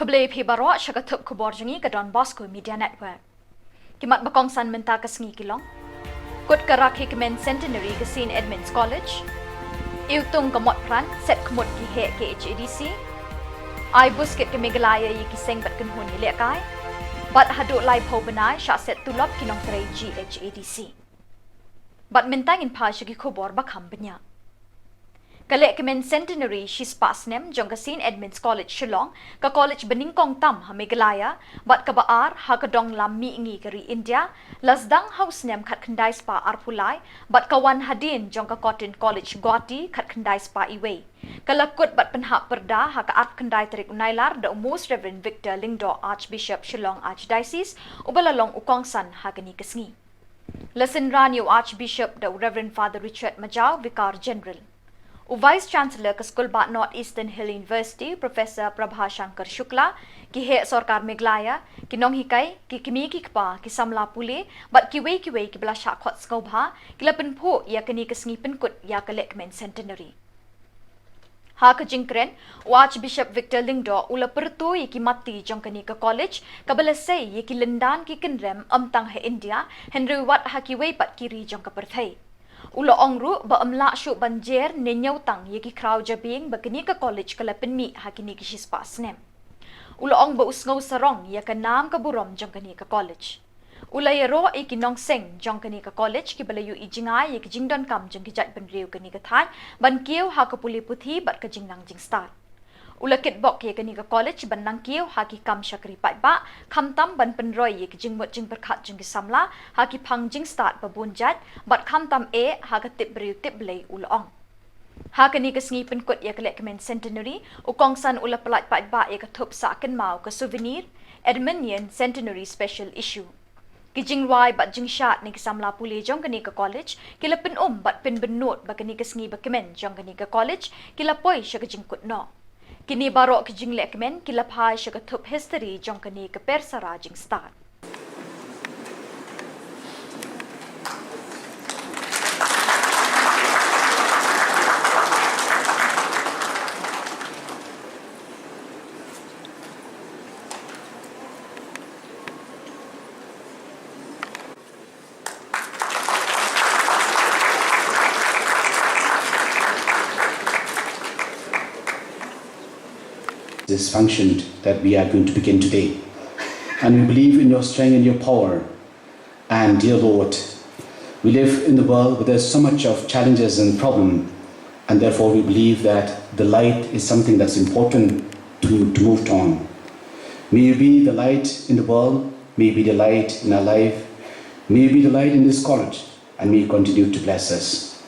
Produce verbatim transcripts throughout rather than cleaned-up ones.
Khublei phi baroh sha ka thup khubor jong ngi ka Don Bosco Media Network. Ki mat ba kongsan mynta ka sngi ki long: Kut ka rakhe kmen centenary ka Saint Edmund's College. Iwtung ka Motphran set khmut ki heh K H A D C. Ai buskit ka Meghalaya ïa ki seng bad kynhun ïalehkai. Bad haduh laiphew bnai shah set tulop ki nongtrei G H A D C. Bad mynta ngin phai sha ki khubor ba kham bniah. Ka leh kmen centenary shispah snem jong ka Saint Edmund's College Shillong, ka college ba nyngkong tam ha Meghalaya, bad kaba ar ha ka dong lam mihngi ka ri India, la sdang ha u snem khatkhyndai spah arphew lai, bad ka wan hadien jong ka Cotton College Guwahati khatkhyndai spah iwei. Ka la kut bad pynhap pyrda ha ka arphew khyndai tarik u Nailar da u Most Reverend Victor Lyngdoh, Archbishop Shillong Archdiocese, uba la long u kongsan ha kane ka sngi. La synran ïa u Archbishop da u Reverend Father Richard Majaw, Vicar General. U Vice Chancellor ka skul bah North Eastern Hill University, Professor Prabha Shankar Shukla, ki heh sorkar Meghalaya, ki nonghikai, ki kmie ki kpa, ki samla pule, bad kiwei kiwei kiba la shah khot sngewbha, ki la pynphuh ïa kane ka sngi pynkut ïa ka leh kmen centenary. Ha ka jingkren, u Archbishop Victor Lyngdoh u la pyrto ïa ki matti jong kane ka college, kaba la sei ïa ki lyndan ki kynrem ym tang ha India, hynrei wat ha kiwei pat ki ri jong ka pyrthei. U la ong ruh ba ym lah shuh ban jer ne ñiewtang ïa ki khraw jabieng ba kane ka college ka la pynmih ha kine ki shispah snem. U la ong ba u sngew sarong ïa ka nam ka burom jong kane ka college. U la ïaroh ïa ki nongseng jong kane ka college kiba la ïohi jngai ïa ki jingdonkam jong ki jaitbynriew kane ka thaiñ ban kiew ha ka pule puthi bad ka jingnang jingstad. U la kitbok ïa kane ka college ban nang kiew ha ki kam shakri paidbah, khamtam ban pynroi ïa ki jingmut jingpyrkhat jong ki samla ha ki phang jingstad ba bun jait, bad khamtam eh ha ka tip briew tip Blei, u la ong. Ha kane ka sngi pynkut ïa ka leh kmen centenary, u kongsan u la pyllait paidbah ïa ka thup sah kynmaw ka souvenir, Edmundian Centenary Special Issue. Ki jingrwai bad jingshad na ki samla pule jong kane ka college ki la pynum bad pynbynnud ba kane ka sngi ba kmen jong kane ka college ki la poi sha ka jingkut noh. Kine baroh ki jingleh kmen ki la phai sha ka thup history jong kane ka persara jingstad. This function that we are going to begin today. And we believe in your strength and your power. And dear Lord, we live in the world where there's so much of challenges and problem, and therefore we believe that the light is something that's important to, to move on. May you be the light in the world, may you be the light in our life, may you be the light in this college, and may you continue to bless us.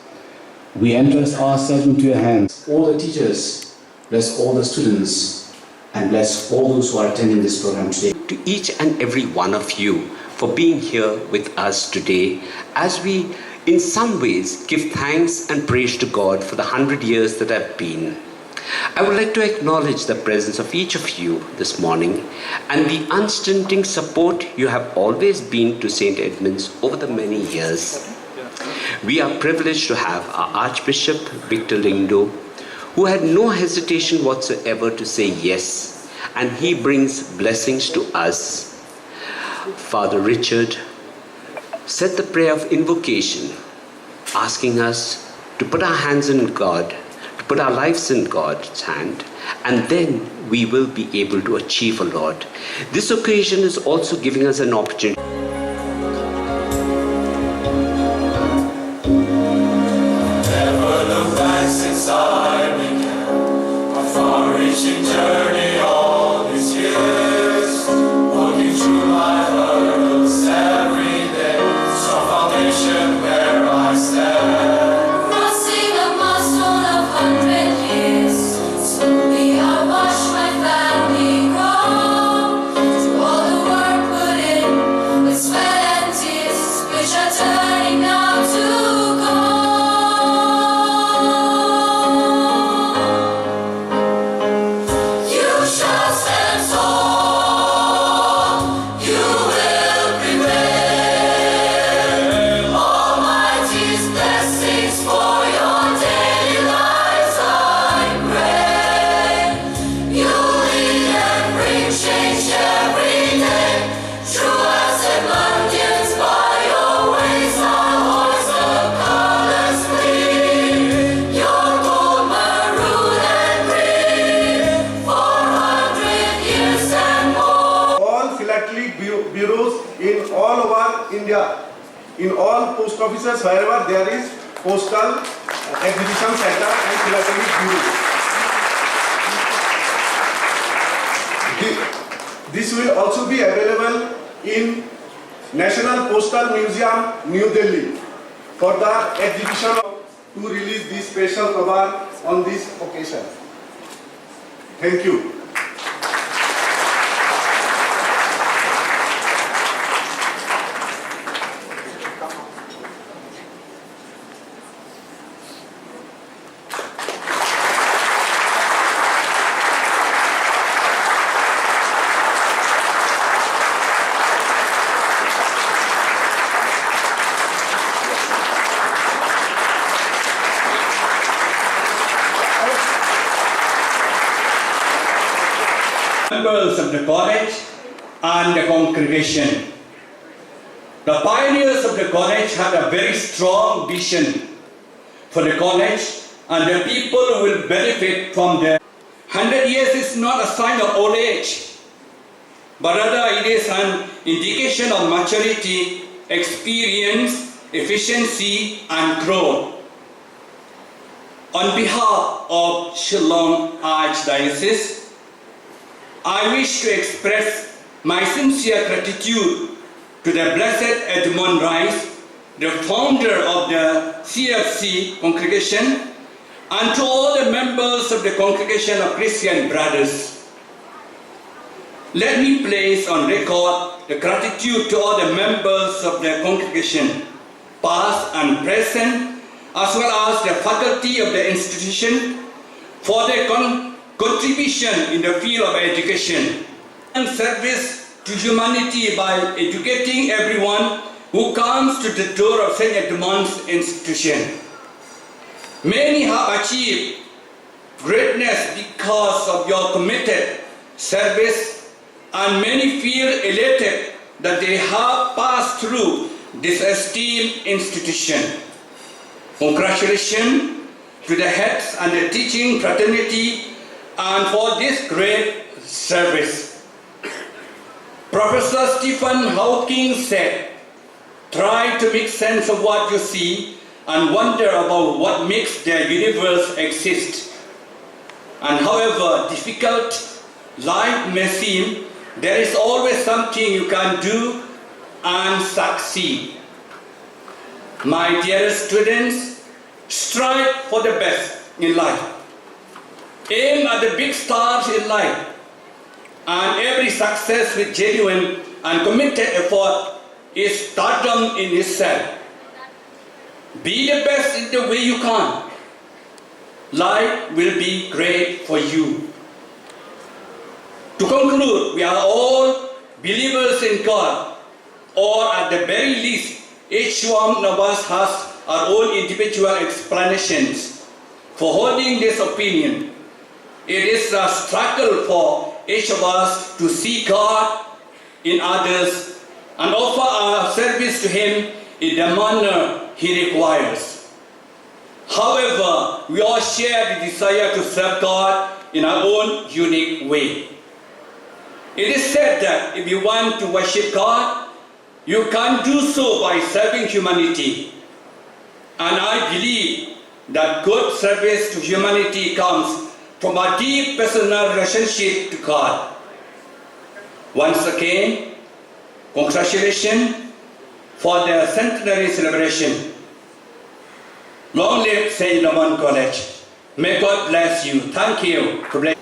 We entrust ourselves into your hands. All the teachers, bless all the students, and bless all those who are attending this program today. To each and every one of you for being here with us today as we, in some ways, give thanks and praise to God for the hundred years that have been. I would like to acknowledge the presence of each of you this morning and the unstinting support you have always been to Saint Edmund's over the many years. We are privileged to have our Archbishop Victor Lyngdoh, who had no hesitation whatsoever to say yes, and he brings blessings to us. Father Richard said the prayer of invocation, asking us to put our hands in God, to put our lives in God's hand, and then we will be able to achieve a lot. This occasion is also giving us an opportunity. Never look back since I began my far-reaching journey all these years. Walking through my hurdles every day, strong foundation where I stand. Crossing a milestone of hundred years, slowly I watch my family grow. Through all the work put in, it's India, in all post offices, wherever there is postal exhibition center and philatelic bureau. Thi- This will also be available in National Postal Museum, New Delhi, for the exhibition of to release this special cover on this occasion. Thank you. Members of the college and the congregation. The pioneers of the college had a very strong vision for the college and the people who will benefit from the hundred years is not a sign of old age, but rather it is an indication of maturity, experience, efficiency, and growth. On behalf of Shillong Archdiocese, I wish to express my sincere gratitude to the Blessed Edmund Rice, the founder of the C F C congregation, and to all the members of the Congregation of Christian Brothers. Let me place on record the gratitude to all the members of the congregation, past and present, as well as the faculty of the institution for their con- contribution in the field of education and service to humanity by educating everyone who comes to the door of Saint Edmund's institution. Many have achieved greatness because of your committed service, and many feel elated that they have passed through this esteemed institution. Congratulations to the heads and the teaching fraternity and for this great service. Professor Stephen Hawking said, "Try to make sense of what you see and wonder about what makes the universe exist." And however difficult life may seem, there is always something you can do and succeed. My dearest students, strive for the best in life. Aim at the big stars in life, and every success with genuine and committed effort is stardom in itself. Be the best in the way you can. Life will be great for you. To conclude, we are all believers in God, or at the very least, each one of us has our own individual explanations for holding this opinion. It is a struggle for each of us to see God in others and offer our service to Him in the manner He requires. However, we all share the desire to serve God in our own unique way. It is said that if you want to worship God, you can't do so by serving humanity. And I believe that good service to humanity comes from a deep personal relationship to God. Once again, congratulations for the centenary celebration. Long live Saint Edmund College. May God bless you. Thank you. God bless.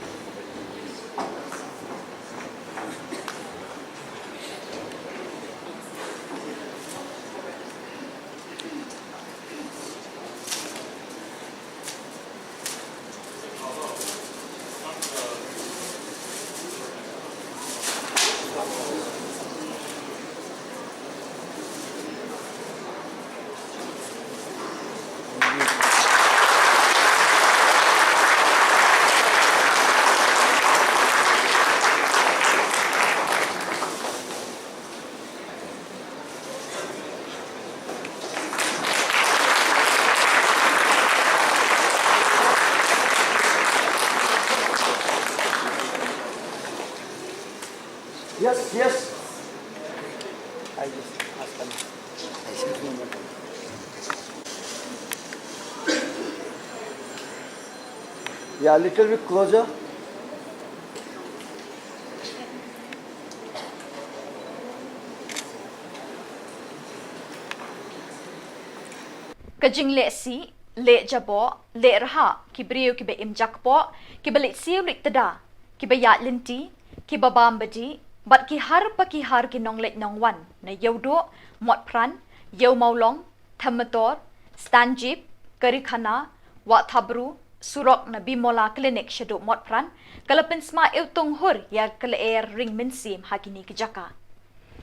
Yes, yes. Yeah, little bit closer. Ka jingleh sih, leh jaboh, leh rhah, ki briew kiba im jakpoh, kiba leit siew leit tda, kiba ïaid lynti, kiba bam ba dih, bad ki har pa ki har ki nongleit nongwan, na Ïewduh, Motphran, Ïewmawlong, Thamator, Stanjip, Karikhana, Wahthabru, surok na Bimola Clinic shaduh Motphran, ka la pynsma iwtung hur ïa ka lyer ring mynsiem ha kine ki jaka.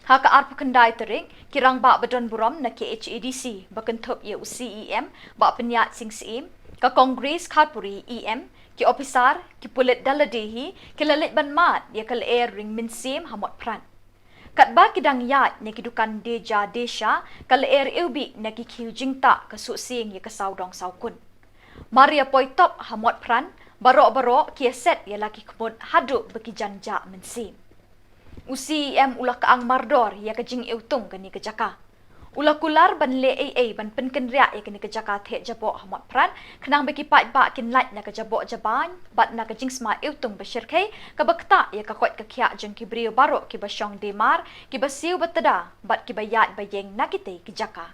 Ha ka arphew khyndai tarik, ki rangbah ba don burom na K H A D C, ba kynthup ïa u C E M, Bah Pynïaid Sing Syiem, ka Congress Kharpuri E M, ki ophisar, ki pulit da lade hi, ki la leit ban mad ïa ka lyer ring mynsiem ha Motphran. Katba ki dang ïaid na ki dukan dei ja dei sha, ka lyer iwbih na ki khiew jingtah ka suh sieng ïa ka sawdong sawkun. Mar ïa poi top ha Motphran, baroh baroh ki ïaset ïa la ki khmut haduh ba ki jan jah mynsiem. U C E M u la kyang mardor ïa ka jingiwtung kane ka jaka. U la kular ban leh ei ei ban pynkynriah ïa kane ka jaka theh jaboh ha Motphran, khnang ba ki paidbah kin lait na ka jaboh jabain, bad na ka jingsma iwtung ba shyrkhei, kaba ktah ïa ka koit ka khiah jong ki briew baroh kiba shong dei mar, kiba siew ba tda, bad kiba ïaid ba ïeng na kitei ki jaka.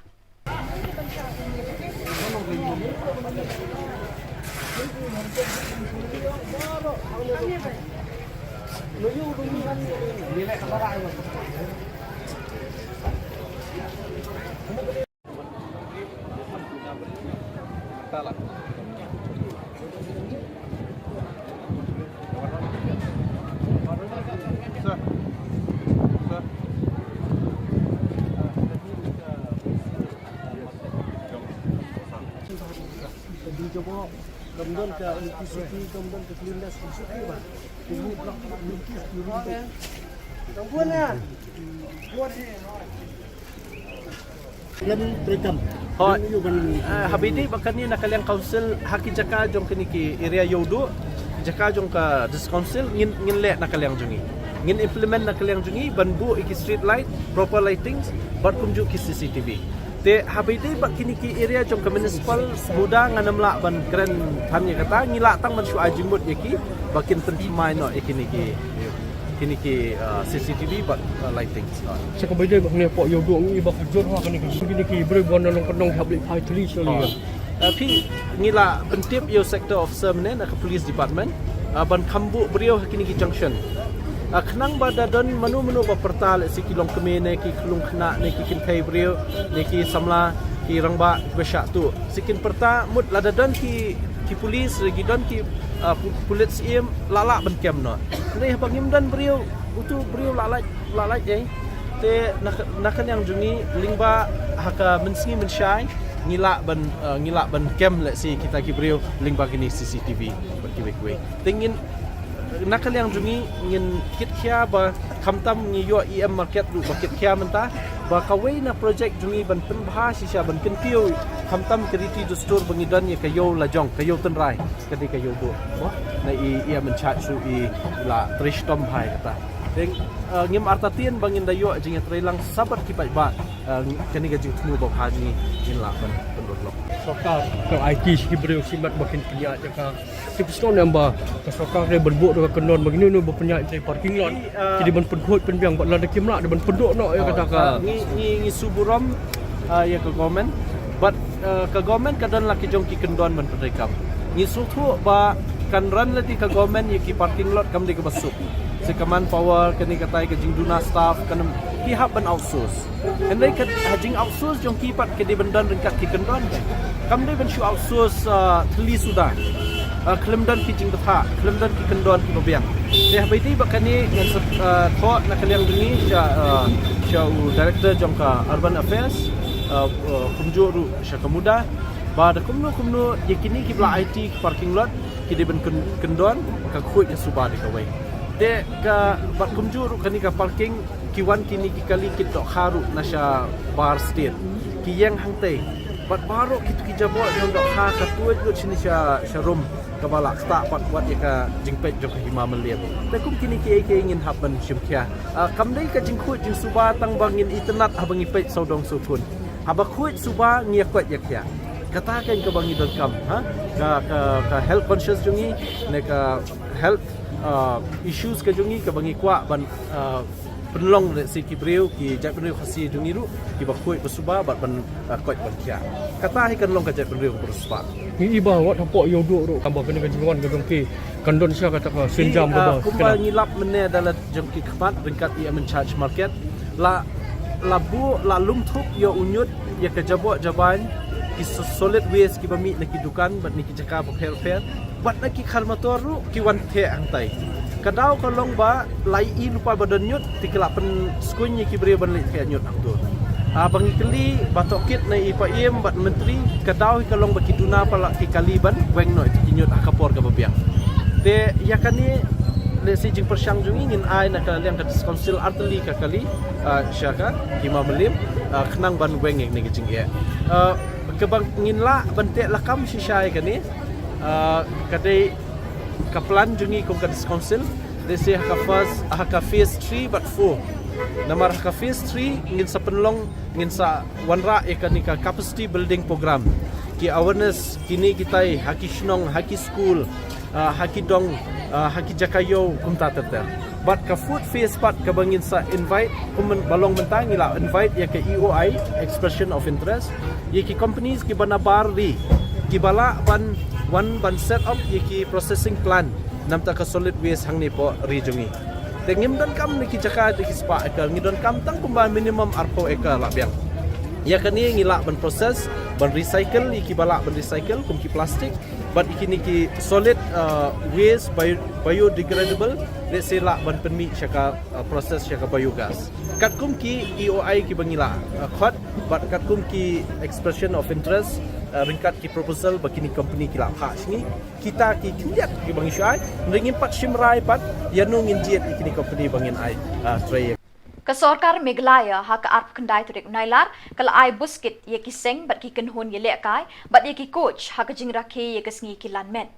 Hooid. Eh, haba ïadei bad kane na ka liang council, ha ki jaka jong kine ki area Ïewduh, jaka jong ka district council, ngin, ngin leh na ka liang jong ngi. Ngin implement na ka liang jong ngi ban buh ïa ki street light, proper lighting, bad kumjuh ki C C T V. Te haba ïadei bad kine ki area jong ka municipal, muda ngan ym lah ban kren than ïa kata, ngi lah tang ban shu ai jingmut ïa ki ba kin pynthymmai noh ïa kine ki, kine ki, uh, C C T V bad, uh, lighting. Sa kaba ïadei bad kane hapoh Ïewduh ngi ba ka jur ha kane ka, kine ki briew ba na long ka nong hap leit phai thli sha. Uh, phi, ngi la pyntip ïa u sector officer mynne na ka police department, uh, ban kham buh briew ha kine ki junction. Uh, khnang ba da don mano mano ba pyrta, lehse ki longkmie ne ki khlung khynnah ne ki kynthei briew ne ki samla ki rangbah kiba shah tuh. Sa kin pyrta mut lada don ki, ki police, lada don ki, uh, pu-, pulit syiem, lah lah ban kem noh. Hynrei haba ngim don briew, utu briew lah lait, lah lait ei. Te na ka, na ka liang jong ngi lyngba ha ka mynsngi mynshai ngi lah ban, uh, ngi lah ban kem lehse kita ki briew lyngba kine C C T V bad kiwei kiwei. Te ngin, na ka liang jong ngi ngin kitkhia ba khamtam ngi ïoh E M Market ruh ba kitkhia mynta, ba kawei na project jong ngi ban pynbha shisha ban kyntiew khamtam ka riti dustur ba ngi don ïa ka ïew lajong, ka ïew tynrai, ka dei ka Ïewduh. Mo, na i, i ïa mynchait shuh i la trei shitom bha ïa kata. Te, eh, ngim artatien ba ngin da ïoh jingïatreilang sabad ki paidbah, eh, kane ka jingthmu ba bha jong ngi ngin lah ban pynlut noh. Sorkar ka aiti sha ki briew shimet ba kin pynïaid ïa ka. Te phi sngewthuh ne em ba ka sorkar ka dei ban buh da ka kyndon ba kine, kine ba pynïaid ïa parking lot, eh, ki dei ban pynkhuid pynbiang bad lada kim lah dei ban pynduh noh ïa kata ka. Ngi, ngi, ngi shu burom, eh, ïa ka government. Bad, eh, ka government ka don la ki jong ki kyndon ban pyntreikam. Ngi sngewthuh ba kan ran lade ka government ïa ki parking lot kam dei kaba suk. Sa ka manpower, kane katai ka jingduna staff, kan ym, ki hap ban outsource. Hynrei ka, ha jing outsource jong ki pat ka dei ban don ryngkat ki kyndon. Kam dei ban shu outsource, ah, thylli suda. Ah, khlem don ki jingbthah, khlem don ki kyndon kiba biang. Te haba ïadei bad kane ngan sa, ah, thoh na ka liang jong ngi sha, ah, sha u director jong ka Urban Affairs, ah, ah, kumjuh ruh sha ka MUDA. Ba da kumno kumno ïa kine kiba la aiti ki parking lot ki dei ban kyn-, kyndon, ka khuid ka suba da kawei. Te ka, bad kumjuh ruh kane ka parking, ki wan kine ki kali ki dohkha ruh na shabar state. Ki ïeng hangtei. Bad baroh kito ki jaboh jong dohkha ka tuid lut shane sha, sha rum. Ba la ktah pat wat ïa ka jingpeit jong ka Hima Mylliem. Te kum kine kiei kiei ngin hap ban shim khia. Ah, kam dei ka jingkhuid jingsuba tang ba ngin itynnad haba ngi peit sawdong sawkun. Haba khuid suba ngi ïa koit ïa khia. Kata kein kaba ngi donkam, ha? Ka, ka, ka health conscious jong ngi, ne ka health, ah, issues ka jong ngi kaba ngi kwah ban, ah, pynlong lehse ki briew, ki jaitbynriew Khasi jong ngi ruh kiba khuid ba suba bad ban, ah, koit ban khia. Kata hi kan long ka jaitbynriew kaba riewspah. Ngi i ba wat hapoh ïew duh ruh kaba kane ka jingwan ka jong ki kan don sha kata ka sienjam kaba kumba ngi lap mynne da la jong ki khmat ryngkat i in charge market. La, la buh, la lum thup ïa u ñiut ïa ka jaboh jabain ki so-, solid waste kiba mih na ki dukan bad na ki jaka bapher bapher. Bad na ki khar motor ruh ki wan theh hangtai. Ka daw ka long ba la i lypa ba don ñiut te ki la pynskuiñ ïa ki briew ban leit theh ñiut hangto. Ah, ba ngi kylli ba tohkit na i Paiem bad Myntri, ka daw hi ka long ba ki duna palat ki kali ban weng noh ïa ki ñiut ha ka por kaba biang. Te ïa kane lehse jingpyrshang jong ngi ngin ai na ka liang ka District Council artylli ka kali, ah, sha ka Hima Mylliem, ah, khnang ban weng ïa kane ka jingeh. Ah, kaba ngin lah ban teh lakam shisha ïa kane, ah, ka dei ka plan jong ngi kum ka District Council, lehse ha ka first, ha ka phase three bad four. Namar ha ka phase three ngin sa pynlong, ngin sa wanrah ïa kane ka capacity building program. Ki awareness kine kitai ha ki shnong, ha ki school, ah, ha ki dong, ah, ha ki jaka ïew kumta ter ter. Bad ka fourth phase pat kaba ngin sa invite, kum ba long mynta ngi la invite ïa ka E O I, expression of interest, ïa ki companies kiba nabar ri, kiba lah ban wan ban set up ïa ki processing plant namar ka solid waste hangne hapoh ri jong ngi. Te ngim donkam na ki jaka da ki spah acre, ngi donkam tang kumba minimum arphew acre lah biang. Ïa kane ngi lah ban process, ban recycle ïa kiba lah ban recycle kum ki plastik, bad ïa kine ki solid, uh, waste bio-, biodegradable, lehse lah ban pynmih sha ka, uh, process sha ka biogas. Katkum ki E O I kiba ngi la, uh, khot, bad katkum ki expression of interest, uh, ryngkat ki proposal ba kine company ki la phah sha ngi. Kita ki khyndiat kiba ngi shu ai, hynrei ngim pat shim rai pat ïa no ngin jied ïa kine company ba ngin ai, ah, trei. Ka sorkar Meghalaya ha ka arphew khyndai tarik Nailar ka la ai buskit ïa ki seng bad ki kynhun ïalehkai bad ïa ki coach ha ka jingrakhe ïa ka sngi ki lanmet.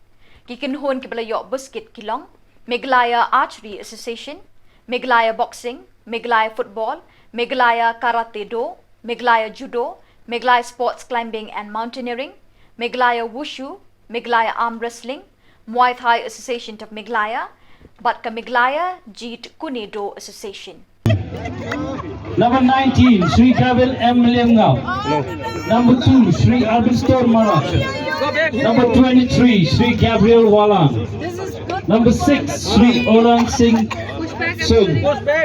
Ki kynhun kiba la ïoh buskit ki long Meghalaya Archery Association, Meghalaya Boxing, Meghalaya Football, Meghalaya Karate Do, Meghalaya Judo, Meghalaya Sports Climbing and Mountaineering, Meghalaya Wushu, Meghalaya Arm Wrestling, Muay Thai Association of Meghalaya, bad ka Meghalaya Jeet Kune Do Association. Number nineteen, Shri Gabriel M Mylliem Ngau. Number two, Shri Arvind Store Marak. Number twenty-three, Shri Gabriel Walang. Number six, Shri Olan Singh Sung.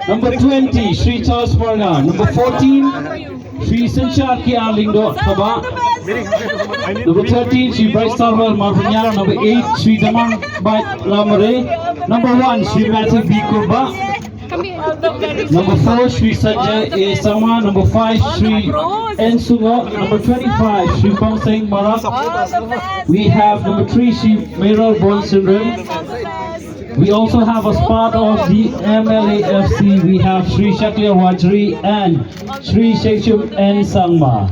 Number twenty, Shri Charles Parga. Number fourteen, Shri Sanchar K R Lyngdoh Thabah. Number thirteen, Shri Bright Sarwar Marbaniang. Number eight, Shri Damang Bait Lamare. Number one, Shri Matthew B Kurbah. Number four, Shri Sanjay A Sangma. Number five, Shri N Sungok. Number twenty-five, Shri Pang Seng Marak. We have number three, Shri Meral Bon Syndrome. We also have as part of the M L A F C, we have Shri Shakliar Wajri and Shri Shengshum N Sangma.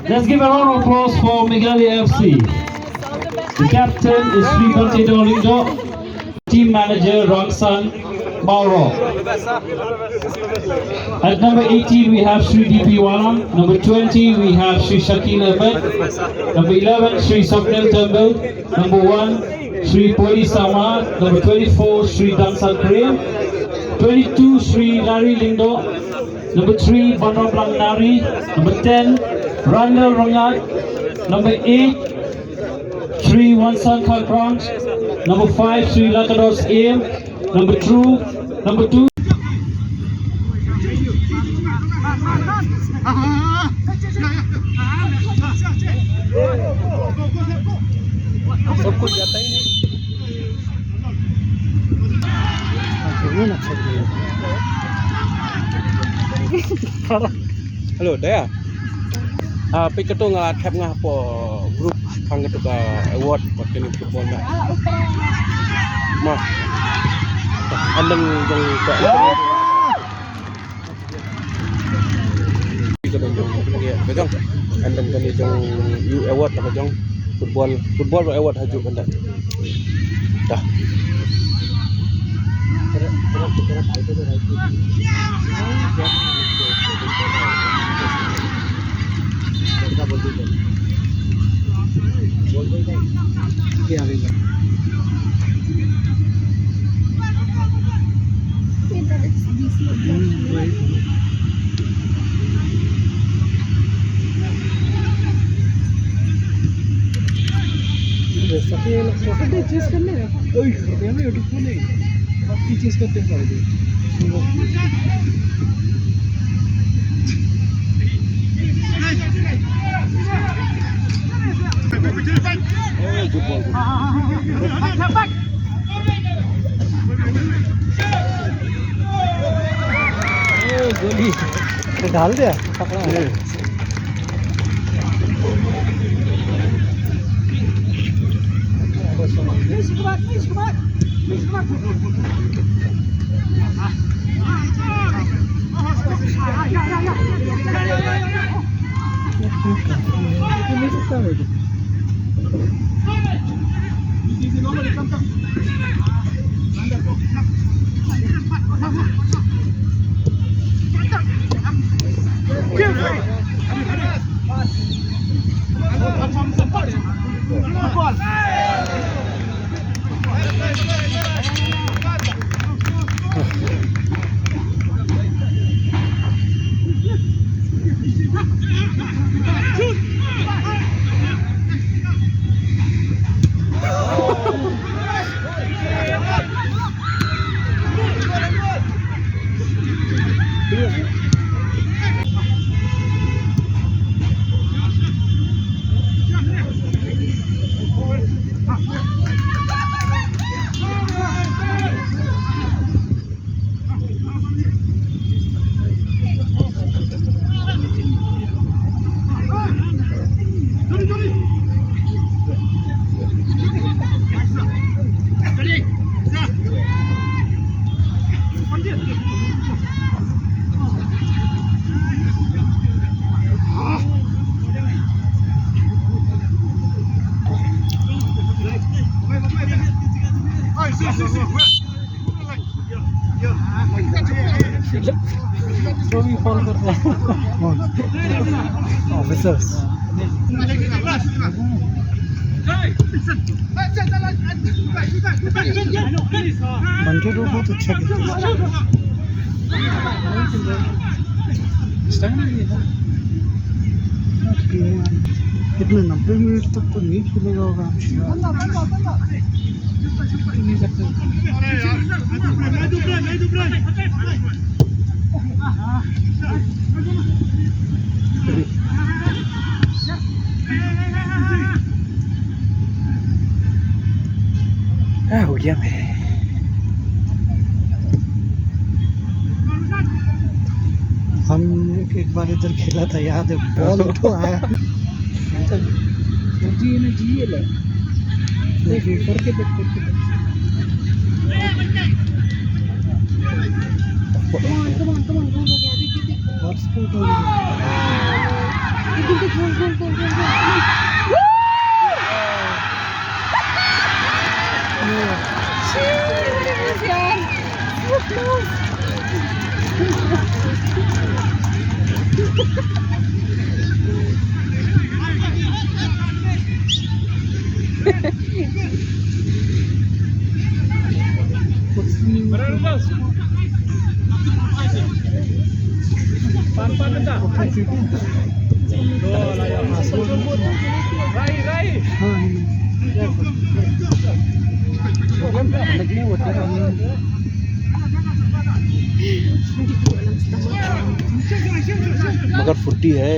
Let's give a round of applause for Meghalaya F C. The captain is Shri Bante Dolingdo. Team manager Rangsan Mauro. At number eighteen, we have Shri D P Walang. Number twenty, we have Shri Shakil Ahmed. Number eleven, Shri Swapnil Tembel. Number one, Shri Poli Sama. Number twenty-four, Shri Dangsan Prem. Twenty-two, Shri Nari Lindo. Number three, Banoblang Nari. Number ten, Randall Rangat. Number eight, Shri Wansan Kharpranch. Number five, Shri Lakados Aim. Number two, number two. सब कुछ जाता ही नहीं। Hello, Daya. Ah, peit kato nga thep nga hapoh group khang kato ka award bad kane football match. Ma. Andang jong ka. Kato jong, kato jong. Andang kane jong U award kato jong. Football, football ruh award ha juk kata. Dah. जैसा कि ये लोग फोटो भी चेंज कर ले रहे हैं। ओए, फोटो में यूट्यूब पे नहीं। बाकी चेंज करते हैं सारे। गोली डाल दिया, पकड़ा। ऑफिसर्स। मंडी रोड बहुत अच्छा खेलता है। स्टैंड भी है। कितने, नब्बे मिनट तक तो नहीं खेलेगा होगा। नहीं सकते। हाँ, हो गया मैं। हम एक बार इधर खेला था, याद है, बॉल तो आया। जी, ना जी, ये ले। देख, करके देख, करके देख। Come on, come on, come on, goal हो गया, देख, देख, देख। What's going on? देख, देख, देख, goal, goal, goal, goal, goal। मगर फुर्ती है।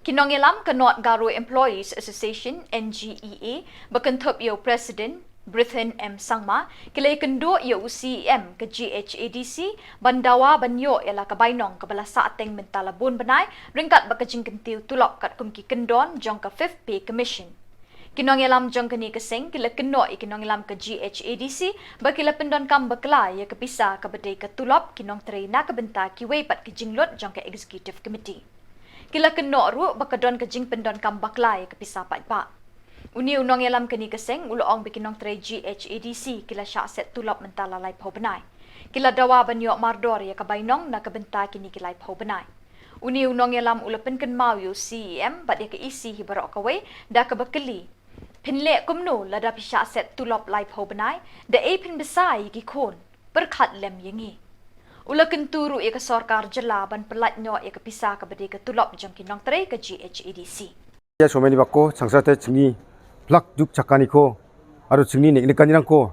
Ki nongïalam ka North Garo Employees Association, N G E A, ba kynthup ïa u President Brithin M Sangma, ki la ïakynduh ïa u C E M ka G H A D C ban dawa ban ïoh ïa la ka bainong kaba la sahteng mynta la bun bnai ryngkat bad ka jingkyntiew tulop katkum ki kyndon jong ka Fifth Pay Commission. Ki nongïalam jong kane ka seng ki la kynnoh ïa ki nongïalam ka G H A D C ba ki la pyndonkam bakla ïa ka pisa kaba dei ka tulop ki nongtrei na ka bynta kiwei pat ki jinglut jong ka Executive Committee. Ki la kynnoh ruh ba ka don ka jingpyndonkam bakla ïa ka pisa paidbah. Une u nongïalam kane ka seng u la ong ba ki nongtrei G H A D C ki la shah set tulop mynta la laiphew bnai. Ki la dawa ban ïoh mardor ïa ka bainong na ka bynta kine ki laiphew bnai. Une u nongïalam u la pynkynmaw ïa u C E M bad ïa ka E C hi baroh kawei da kaba kylli: Phin leh kumno lada phi shah set tulop laiphew bnai, da ei phin bsa ïa ki khun? Pyrkhat lem ïa ngi. U la kyntu ruh ïa ka sorkar jylla ban pyllait noh ïa ka pisa kaba dei ka tulop jong ki nongtrei ka G H A D C. Ïa, shomeni bakko, changsa te chingni plak juk chakani ko, aro chingni nek nek kanirang ko.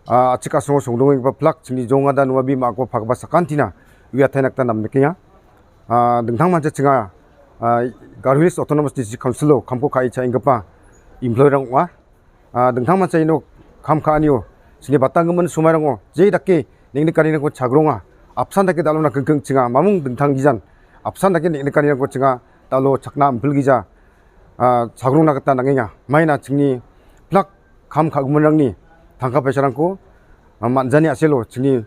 A, achika songo songdong ba plak chingni jong ada nuabi ma ko phak ba sakantina. Wi athai nakta nam nekinya. A, dengthang mancha chinga, a, Garo Hills Autonomous District Council lo, khamko kai cha ingkapa employee rang wa. A, dengthang mancha ino kham kha anio, chingni batang gemen sumai rango, je dake, nek nek kanirang ko chagronga, apsan dake dalo na kengkeng chinga, mamung dengthang gijan, apsan dake nek nek kanirang ko chinga, dalo chakna empil gija, a, chagrong na kata nangenga, maina chingni plak kham kha gemen rangni, thangka paisa rangko, a, manjani aselo, chingni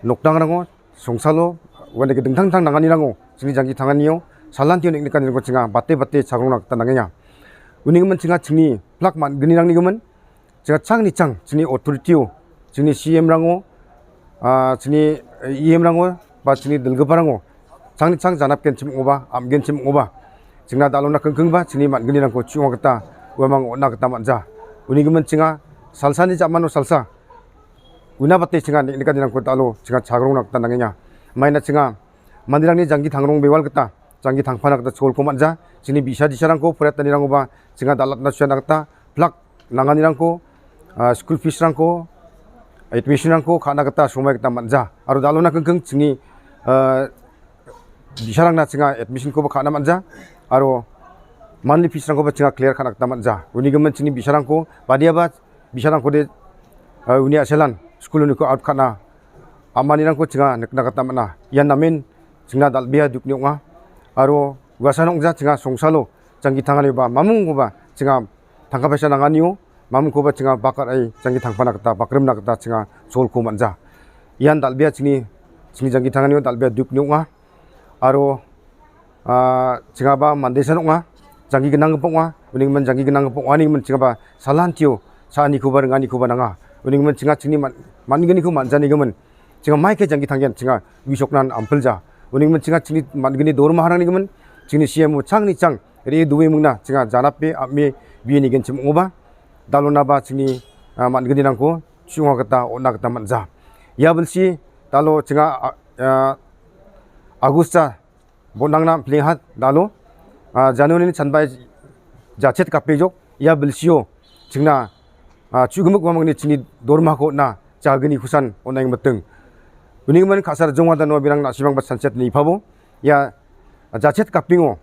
nokdang rango, songsalo, wande ke dengthang thang nangani rango, chingni jangki thangani yo, salan tio nek nek kanirang ko chinga, bate bate chagrong na kata nangenga. Uni gemen chinga chingni plak man geni rangni gemen, chinga chang ni chang, chingni authority o, chingni C M rango, a, chingni, eh, E M rango, ba chingni delgepa rango, chang ni chang janap ken chim oba, am gen chim oba. Chingna dalo na kengkeng ba, chingni man geni rangko chunga kata, wemang ona kata manja. Uni gemen chinga, salsa ni jamano salsa. Una bate chinga nek nek kanirang ko dalo, chinga chagrong na kata nangenga. Maina chinga, mandirang ni jangki thangrong bewal kata, jangki thangpana kata chol ko manja, chingni bisa disarang ko, purat tanirang oba, chinga dalat na suya na kata, plak nangani rangko, ah, school fees rangko, admission rangko, khana kata, somai kata manja. Aro dalo na kengkeng chingni, ah, bisarang na chinga admission ko ba khana manja. Aro monthly fees rangko ba chinga clear khana kata manja. Uni gemen chingni bisarang ko, badia ba, bisarang ko de, ah, uni aselan, school uni ko out khana. Amani rangko chinga nek na kata mana. Yan namin, chingna dalbia duk nyok nga. Aro, wasa nong ja chinga songsalo, jangki thangani ba, mamung ko ba, chinga thangka paisa nangani o, mamung ko ba chinga bakar ai, jangki thangpana kata, bakrem na kata, chinga sol ko manja. Yan dalbia chingni, chingni jangki thangani o, dalbia duk nyok nga. Aro, ah, chinga ba mande sanok nga, jangki genang gepok nga, uning men jangki genang gepok nga, uning men chinga ba salan tio, sa ani ko ba, ngani ko ba nanga. Uning men chinga chingni man, man geni ko man jani gemen. Chinga mai ke jangki thanggen, chinga wisok nan ampel ja. Uning men chinga chingni man geni dorma harang ni gemen, chingni C M o chang ni chang, ri duwe mungna, chinga janap pe, ap me, bi ni gen chim oba. Dalo na ba chingni, ah, man geni nangko, chunga kata, ona kata man ja. Ya belsi, dalo chinga, ah, ah, Agusta, Bonang na pling hat dalo, ah, January ni chanbai jachet kape jok, ya bilsio, chingna, ah, chu gemuk wamang ni chingni dorma ko na, cha geni khusan, oneng meteng. Uning man khasar jongwa dano birang na simang bat sunset ni pabo, ya, ah, jachet kapingo,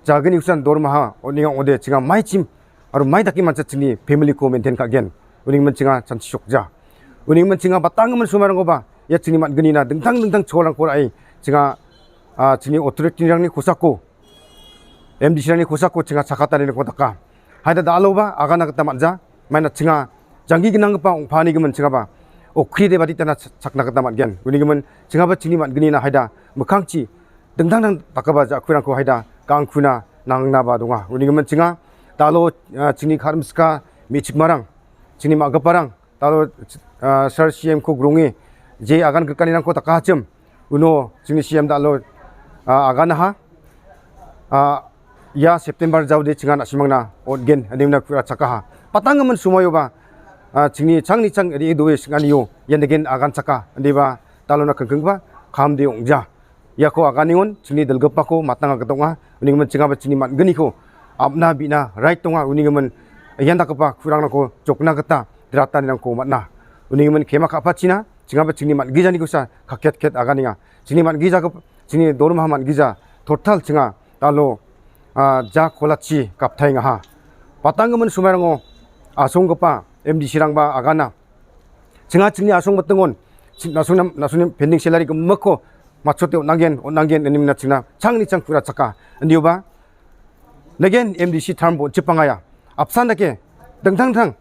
cha geni khusan dorma ha, oneng ode, chinga mai chim, Aro mai taki man cha chingni family ko maintain ka gen. Uning men chinga chan chok ja. Uning men chinga batang men sumar ngo ba. Ya chingni man geni na dengtang dengtang cholang ko ai. Chinga, ah, chingni authority rang ni khusa ko. M D C rang ni khusa ko chinga chakata ni ko taka. Haida dalo ba, aga na kata man ja. Mai na chinga janggi genang pa ong pani gemen chinga ba. Okri de badi tana chak na kata man gen. Uning men chinga ba chingni man geni na haida. Mekang chi. Dengtang dang taka ba ja khurang ko haida. Kang khuna nang na ba donga. Uning men chinga. Talo, ah, chingni kharmska mi chikmarang, chingni ma gaparang, talo, ah, sar C M ko grungi, je agan ke kani nang ko taka hachem, uno, chingni C M dalo, ah, agan ha, ah, ya September jau de chinga na simang na, otgen, adim na kura chaka ha. Patang men sumayo ba, ah, chingni changni chang, ri dois ngan yo, yan degen agan chaka, andi ba, talo na kengkeng ba, kham de ong ja. Ya ko aga ningon, chingni delgep pa ko, matang aga tonga, uning men chinga ba chingni man geni ko, apna bina, right tonga, uning men, yan da kapa, kurang na ko, chokna kata, drata ni nang ko matna. Uning men kema kapa china, chinga ba chingni man gija ni ko sa, ka ket ket aga ninga. Chingni man gija ko, chingni dorma man gija, total chinga, talo, ah, ja kola chi, kap thai nga ha. Patang men sumai rango, asong kapa, M D C rang ba agana. Chinga chingni asong ba tyngon. Ching-, nasong nam, nasong nam pending salary ka mako. Machote o nanggen, o nanggen, enim na chingna. Changni chang kura chaka. Andi ba. Negen M D C term bo chipangaya. Apsan dake. Dengtang tang.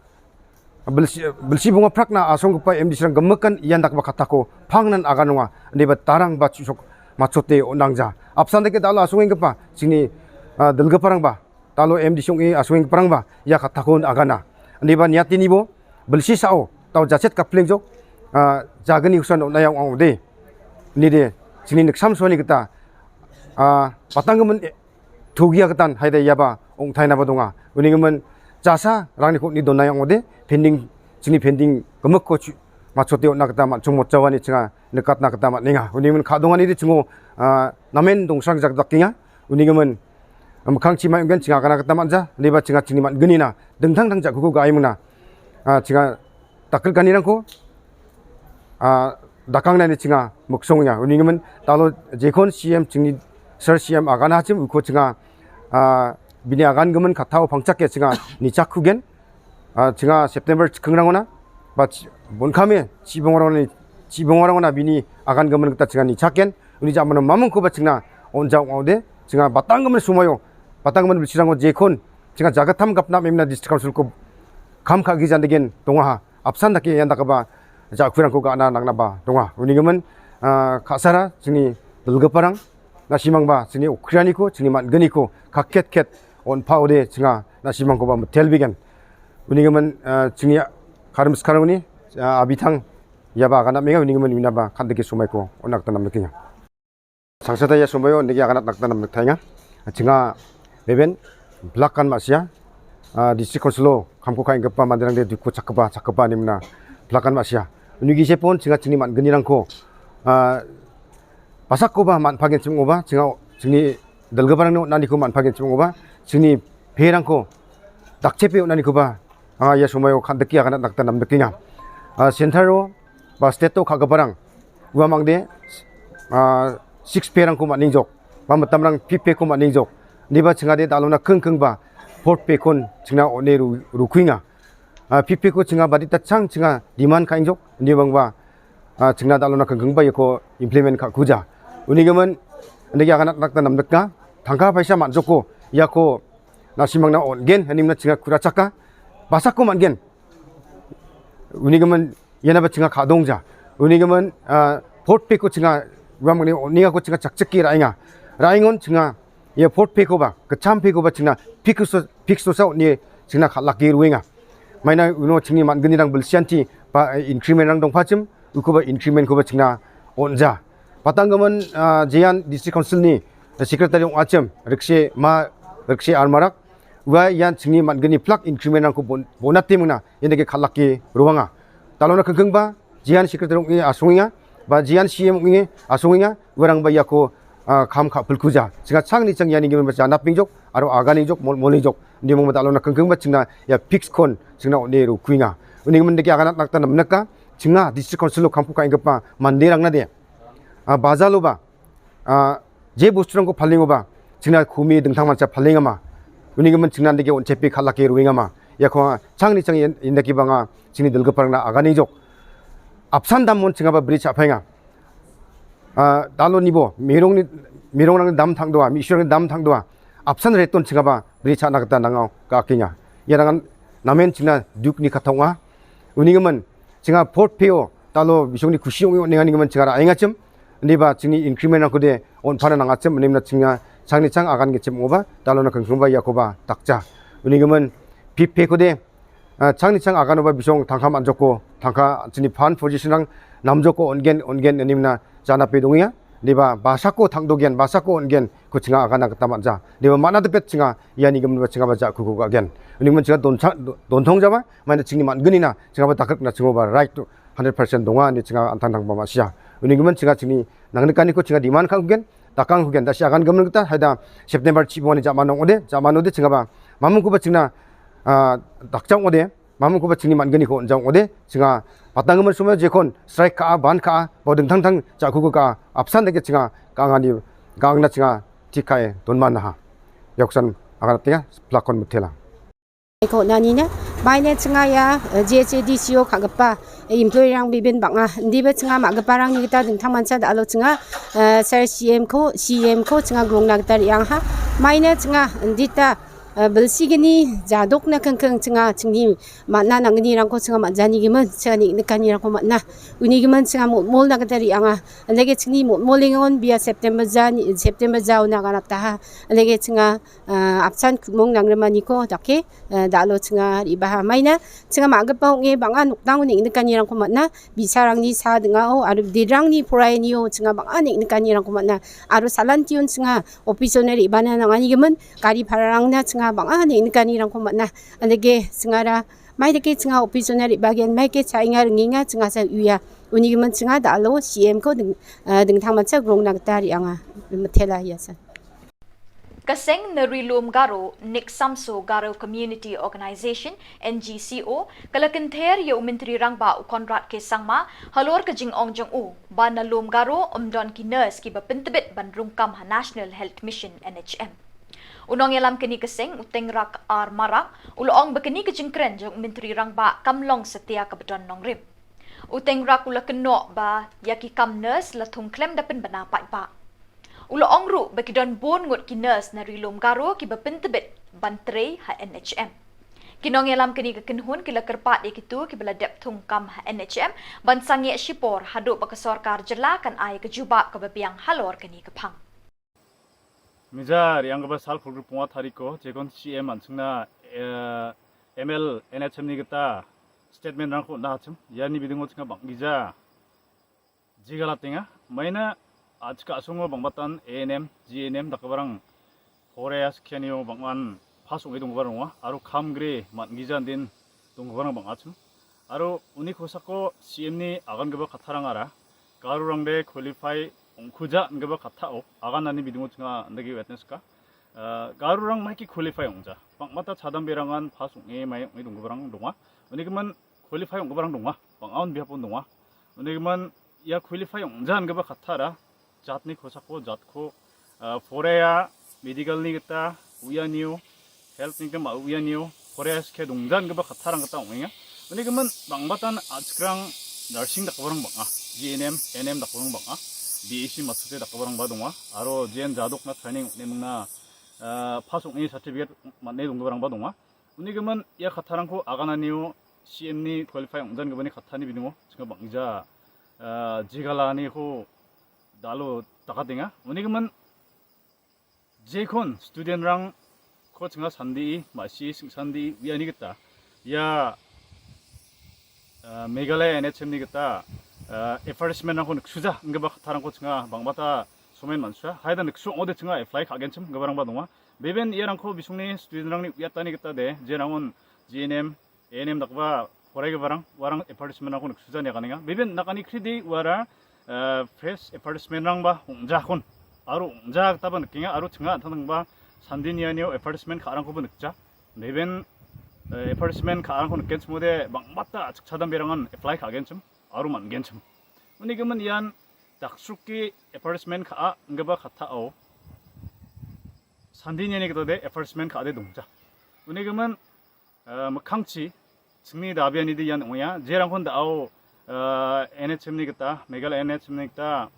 Belsi, belsi bunga prak na asong kapa M D C rang gemekan iyan dak ba kata ko. Pang nan aganunga. Andi ba tarang ba chusok. Machote o nangja. Apsan dake dalo asong ing kapa. Chingni, ah, delgeparang ba. Talo M D C ong i aswing parang ba, ya ka takun agana. Ani ba niati ni bo, belsi sao, tau jachet ka pling jok, ah, jagani husan na yang ong de. Ni de, sini neksam suani kita, ah, patang gemen, eh, thugia ketan, hai de ya ba, ong thai na ba donga. Uni gemen, jasa, rang ni kok ni dona yang ong de, pending, sini pending, gemek ko chu, machote na kita, ma chung mo chawa ni chinga, nekat na kita ma ninga. Uni gemen, ka donga ni de chingo, ah, namen dong sang jak dak kinga. Uni gemen, Am khang chi mai ungen chinga kana kata manja, leba chinga chini man geni na, dengthang thang jak kuku ga ai muna. Ah, chinga takrit gani rangko, ah, dakang na ni chinga muksong ya. Uni gemen, talo jekon C M chini, Sir C M agana chim, uko chinga, ah, bini agan gemen katau pangchak ya chinga, ni chak kugen, Ah, chinga September chikhang rangona, ba chi-, bon kame, chibong rangona, chibong rangona bini agan gemen kita chinga ni chaken, uni ja mano mamung ko ba chingna, on ja ong de, chinga batang gemen sumayo, batang gemen bichirang o jekon, chinga jaga tham gapna memna district council ko, kam ka gijan degen, tonga ha, apsan dake yan daka ba, ja kurang ko gana nangna ba, tonga, uni gemen, ah, kasara, chini, belgeparang, na simang ba, chini ukriani ko, chini man geni ko, kaket ket, on pau de, chinga, na simang ko ba, metel bigen. Uni gemen, eh, chingya karim sekarang uni, eh, abithang, ya ba, kana menga uni gemen, uni ba, kan deke sumai ko, onak tanam deke nga. Sangsata ya sumai o, deke akan nak tanam deke nga. Chinga, beben, belak kan masia, eh, district council o, kam ko kain gepa, mandirang de, duko chakba, chakba ni mena, belak kan masia. Uni gise pon, chinga chini man geni rangko, eh, Pasak ko ba man pagin chim ba, chinga, chingni delga barang no, nani ko man pagin chim ba, chingni pherang ko, dakche pe nani ko ba, ah, ya sumai o khan deki akan nak tanam deki nga. Ah, center o, ba state o kha ga barang, wa mang de, ah, six pherang ko man ningjok, ba matam rang fifth phe ko man ningjok, ni ba chinga de dalona keng keng ba, fourth phe kon, chingna one ru, ru kuinga. Ah, fifth phe ko chinga badi ta chang chinga demand ka ingjok, ni bang ba, ah, chinga dalona keng keng ba ya ko implement ka kuja. Uni gemen, ande ya kana nak tanam nak nga, thangka paisa man joko, ya ko, na simang na on gen, ani na chinga kura chaka, basa ko man gen. Uni gemen, ya na ba chinga ka dong ja. Uni gemen, ah, fourth phe ko chinga, wa mangni, ni ko chinga chak chaki ra inga. Ra ingon chinga, ya fourth phe ko ba, kacham phe ko ba chinga, fix to, fix to sa ni chinga ka laki ruinga. Maina uno chingni man geni rang belsianti, pa, eh, increment rang dong pachim, uko ba increment ko ba chingna onja. Patang gaman, ah, Jayan District Council ni, eh, Secretary ong achim, Rikshe ma, Rikshe armarak, wa yan chingni man geni plak increment rang ko bon, bonat tim na, yan deke khalak ke ruanga. Talona kengkeng ba, Jayan Secretary ong asung inga, ba Jayan C M ong asung inga, warang ba yako, ah, kham kha pulkuja. Singa chang ni chang yani ngi ba chana ping jok, aro aga ni jok, mol, mol ni jok. Ni mong ba talona kengkeng ba chingna ya fix kon, chingna ne ru kuinga. Uni ngi mendeki aga nak tan meneka, chinga District Council lo kampu ka ingkapa, mandirang na de. Ah, baza lo ba. Ah, je bus churang ko phaling ba. Chingna khumi dengthang mancha phaling ama. Uni ngi men chingna deke on chepi khalak ke ruinga ma. Yako chang ni chang yen, yen deki banga, chingni delga parang na aga ni jok. Apsan dam mon chinga ba bridge apai nga. Ah, dalo nibo, mirong ni, mirong nang dam thang doa, mishong nang dam thang doa. Apsan reton chinga ba, bri chana kata nangau ka kinga. Ya nangan namen chingna duk ni katonga. Uni ngi men, chinga fourth phe o, talo bishong ni kushi ong ni ngan ngi men chinga ra inga chim. Ni ba chingni increment nang kude, on pana nang achim, ni mena chinga, chang ni chang agan ngi chim ngoba, talo na kengkeng ba yakoba, takcha. Uni ngi men, fifth phe kude, Ah, chang ni chang agan ba bisong thangka man joko, thangka chini phan position rang nam joko ongen, ongen ni mena chana pe dongia, diba basa ko thang dogen, basa ko ongen, ko chinga agan na kata man ja. Diba mana tepet chinga, ya ni gem ba chinga ba ja kuku ka gen. Ni men chinga don cha, don thong jaba, mana chingni man geni na, chinga ba takak na chinga ba right to hundred percent donga, ni chinga antang thang ba masia. Ni gem chinga chini, nang ni kani ko chinga demand ka kugen, takang kugen, da si agan gem kita, haida September chi bo ni jama nong ode, jama node chinga ba, mamung ko ba chingna, ah, dakchang ode, Mamung ko ba chingni man geni ko jang ode, chinga patang man sumai jekon, strike ka, ban ka, ba dengthang thang, cha kuku ka, apsan deke chinga, ka ngani, ka ngna chinga, tikai, don man ha. Yoksan, agar tinga, plakon mutela. Ko nani ne, mai ne chynga ïa, eh, J H A D C O ka kpa, eh, employee rang bibin bang ah, ndi ba chynga ma kpa rang ni kita ding thang mansa da alo chynga, eh, sir C M ko, C M ko chynga grong na kita riang ha, mai ne chynga, ndi ta, eh, belsi gini, jadok na keng keng chynga, chyngi, ma na nang gini rang ko chynga ma jani gimen, chynga ni ne kani rang ko ma na, uni gimen chynga mo mol na kita riang ha, ande ke chyngi mo mol ingon bia September jani, September jau na ganap ta ha, ande ke chynga, eh, apsan mong nang remani ko, dake, eh, da lo chynga ri ba ha mai na, chynga ma kpa ngi bang an nuk tang uni ne kani rang ko ma na, bisa rang ni sa denga o, aru di rang ni purai ni o, chynga bang an ne kani rang ko ma na, aru salan tiun chynga, office ne ri ba na nang ani gimen, kari para rang na chynga bang an ne kani rang ko ma na, ande ke chynga ra, mai de ke chynga office ne ri ba gen, mai ke cha inga ringi nga chynga sa uya, uni gimen chynga da lo C M ko ding, eh, ding thang mansa grong na kita riang ha, methela ïa sa. Ka seng na Ri Lum Garo, Nick Samso Garo Community Organization, N G C O, ka la kynther ïa u Myntri Rangbah u Conrad K Sangma, halor ka jingong jong u, ba na Lum Garo, ym don ki nurse kiba pyntbit ban rung kam ha National Health Mission, N H M. U nongïalam kane ka seng, u Tengrak R Marak, u la ong ba kane ka jingkren jong u Myntri Rangbah kam long satia kaba don nongrim. U Tengrak u la kynnoh ba ïa ki kam nurse la thung khlem da pynbna paidbah. U la ong ruh ba ki don bun ngut ki nurse na Ri Lum Garo kiba pyntbit ban trei ha N H M. Ki nongïalam kane ka kynhun ki la kyrpad ïa kito kiba la dep thung kam ha N H M ban sangeh shipor haduh ba ka sorkar jylla kan ai ka jubab kaba biang halor kane ka phang. Mijar, ïa kaba sal pul pung tarik ko, jekon C M an chynna, eh, M L N H M ni kita statement rang ko na chim, ïa ni bidung chynga bang gija. Jigala tenga, maina, achka asung bang batan A N M, G N M, da ka barang, Horeas Kenio bang an, pasung idung barang wa, aru kam gre, man gija din, dung barang bang achim. Aru uni khosako C M ni agan gaba katharang ara, Garo rang de qualify ong khuja ngaba katha o, agan ani bidung chynga ndagi witness ka. Eh, Garo rang mai ki qualify ong ja. Bang mata chadam berangan pass ong e mai ong e dung barang dongwa. Uni keman qualify ong barang dongwa. Bang aun biapon dongwa. Uni keman ïa qualify ong ja ngaba katha ra. Jat ni khosako, jat ko, eh, foreya, medical ni kita, uya niu, health ni kama uya niu, foreya ke dungjan kaba katharang kata ong inga. Uni keman bang batan achkrang nursing dak barang bang ah, G N M, N M dak barang bang ah, B S C masute dak barang ba dongwa, aro J N jadok na training ne mengna, eh, pass ong e certificate mat ne dung barang ba dongwa. Uni keman ïa katharang ko agan aniu C M ni qualify ong jan kaba ni kathani bidungo, chynga bang ija, eh, jigala ni ko dalo takatinga. Uni keman jekon student rang ko chynga sandi, ma si sing sandi, wi ani kita. Ya, eh, Meghalaya N H M ni kita, eh, advertisement rang ko nuksuja, ngaba katharang ko chynga, bang bata somen mansa. Hai da nuksu ong de chynga apply ka agenchim, ngaba rang ba dongwa. Beben ïa rang ko bisung ni student rang ni wi atani kita de, je rang on G N M, A N M dak ba, forai ke barang, warang advertisement rang ko nuksuja ni kaninga. Beben nakani kridi wara, eh, fresh advertisement rang ba, ong ja kon. Aro ong ja ta ba nukkinga, aro chynga thang ba, sandi ni anio advertisement ka rang ko ba nukja. Beben, eh, advertisement ka rang ko nukken chmo de, bang bata chik chadam berangan apply ka agenchim, aro man genchim. Uni keman ïan, dak suk ki advertisement ka a, ngaba katha o. Sandi ni ani kita de, advertisement ka de dungja. Uni keman, eh, makhangchi, chingni da biani de ïan ong ya, je rang kon da o, eh, N H M ni kita, Meghalaya N H M ni kita,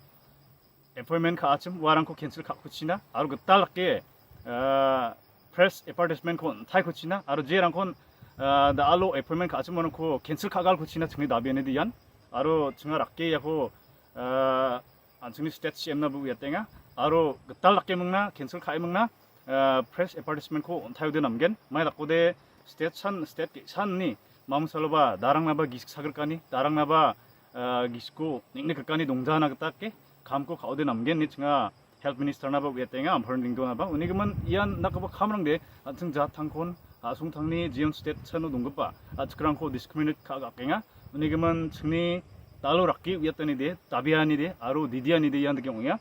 appointment ka achim, warang ko cancel ka kuchina, aro kita lake, eh, press advertisement ko thai kuchina, aro je rang kon, eh, da alo appointment ka achim, warang ko cancel ka gal kuchina, chingni da biani de ïan, aro chynga rakke ya ko, eh, an chingni state C M na bu ya tenga, aro kita lake mengna, cancel ka mengna, eh, press advertisement ko thai de namgen, mai lako de state san, state ke san ni, mam salo ba, darang na ba gis sagr kani, darang na ba, eh, gis ko, nik nik kani dungja na kita ke, kam ko ka de namgen ni chynga, health minister na ba, wi tenga, am pharn ding do na ba, uni keman, ïan na ka ba kam rang de, an chynga jat thang kon, asung thang ni, jion state san no dungpa, achkrang ko discriminate ka ga kenga, uni keman, chingni, talo rakki, wi tani de, tabia ni de, aro didia ni de, ïan de ke ong ya.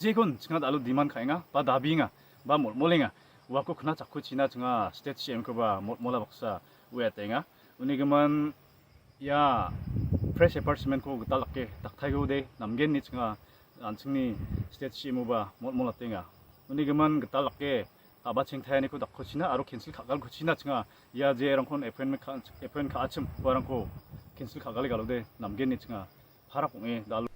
Jekon chynga da alo demand ka inga, ba dabi nga, ba mol mol inga. Wa ko khna chak ko china chynga state C M ko ba mol mola baksa wi ate nga. Uni keman ïa press advertisement ko kita lake tak thai ko de namgen ni chynga an chingni state C M ba mol mola tenga. Uni keman kita lake Aba chingthai ni ko dak ko china aro cancel kha gal ko china chinga. Ya je rang kon appointment kha appointment kha achim ko rang ko cancel kha gal gal de nam gen ni chinga. Harap ong e dal.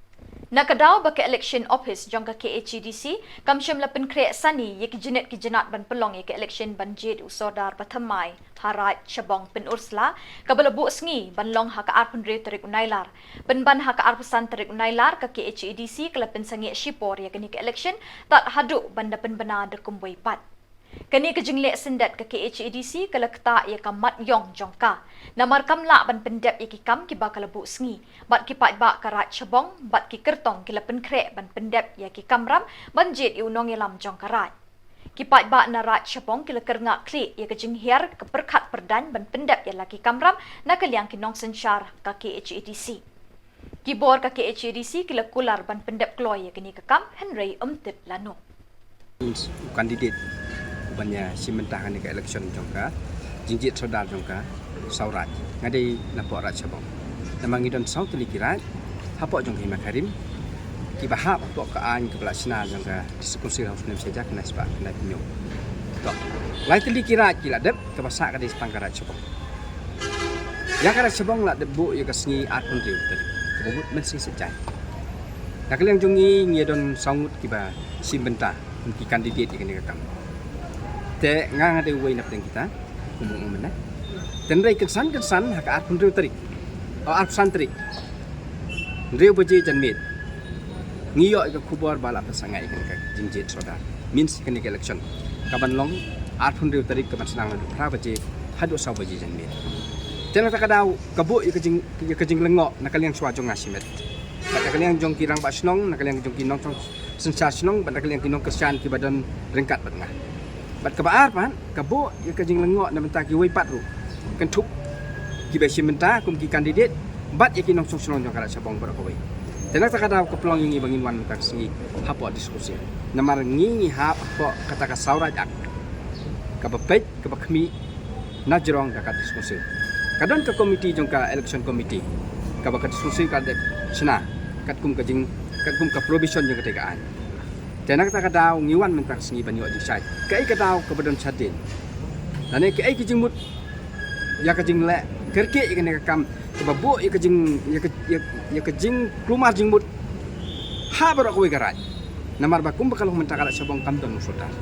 Na ka daw ba ka election office jong ka K H A D C kam shym la pynkhreh sani ïa ki jingit ki jingat ban pynlong ïa ka election ban jied u sordar ba thymmai ha Raid Shabong Pynursla kaba la buh sngi ban long ha ka arphew hynriew tarik u Nailar. Pynban ha ka arphew san tarik u Nailar ka K H A D C ka la pynsangeh shipor ïa kane ka election tad haduh ban da pynbna da kumwei pat. Kane ka jingleh syndet ka K H A D C ka la ktah ïa ka mat ïong jong ka. Namar kam lah ban pyndep ïa ki kam kiba ka la buh sngi. Bad ki paidbah ka Raid Shabong bad ki kyrtong ki la pynkhreh ban pyndep ïa ki kamram ban jied ïa u nongïalam jong ka Raid. Ki paidbah na Raid Shabong ki la kyrngah khlieh ïa ka jinghiar ka pyrkhat pyrdaiñ ban pyndep ïa la ki kamram na ka liang ki nongsynshar ka K H A D C. Ki bor ka K H A D C ki la kular ban pyndep kloi ïa kane ka kam hynrei ym tip lano. U candidate uban ïa shim bynta ha kane ka election jong ka jingjied sordar jong ka saw raid. Nga dei na poh Raid Shabong. Namar ngi don saw tylli ki raid hapoh jong ka hima ka rim kiba hap hapoh ka aiñ kaba la shna jong ka District Council ha u snem shi hajar khyndai spah khyndai phew hynñiew. To, lai tylli ki raid ki la dep, kaba sah ka dei tang ka Raid Shabong. Ïa ka Raid Shabong la dep buh ïa ka sngi arphew hynriew tarik kaba mut mynsngi Saitjaiñ. Na ka liang jong ngi ngi don saw ngut kiba shim bynta kum ki candidate ïa kane ka kam. Te nga nga dei uwei na pdeng kita, kum u ong mynne. Te hynrei kynsan kynsan ha ka arphew hynriew tarik, o, arphew san tarik, hynriew baje janmiet, ngi ïoh ïa ka khubor ba la pynsangeh ïa kane ka jingjied sordar, means ïa kane ka election kaban long arphew hynriew tarik kaban sdang naduh phra baje haduh saw baje janmiet. Te na kata ka daw ka buh ïa ka jing, ïa ka jinglyngngoh na ka liang shuwa jong nga shimet, bad na ka liang jong ki rangbah shnong, na ka liang jong ki nongsynshar shnong bad na ka liang ki nongkyrshan kiba don ryngkat bad nga. Bad kaba ar pat ka buh ïa ka jinglyngngoh na bynta kiwei pat ruh, kynthup kiba shim bynta kum ki candidate bad ïa ki nongshong shnong jong ka Raid Shabong baroh kawei. Te na kata ka daw ka pynlong ïa ngi ba ngin wan mynta ka sngi hapoh District Council. Namar ngi ngi hap hapoh kata ka saw raid act kaba peit kaba khmih na jrong da ka District Council. Ka don ka committee jong ka election committee kaba ka District Council ka dep shna katkum ka jing, katkum ka provision jong kata ka aiñ. Te na kata ka daw ngi wan mynta ka sngi ban ïoh jingshai kaei ka daw kaba don shadien, lane kaei ka jingmut ïa ka jingleh kyrkieh ïa kane ka kam kaba buh ïa ka jing, ïa ka, ïa, ïa ka jingkulmar jingmut ha baroh kawei ka raid. Namar ba kumba ka long mynta ka Raid Shabong kam don u sordar.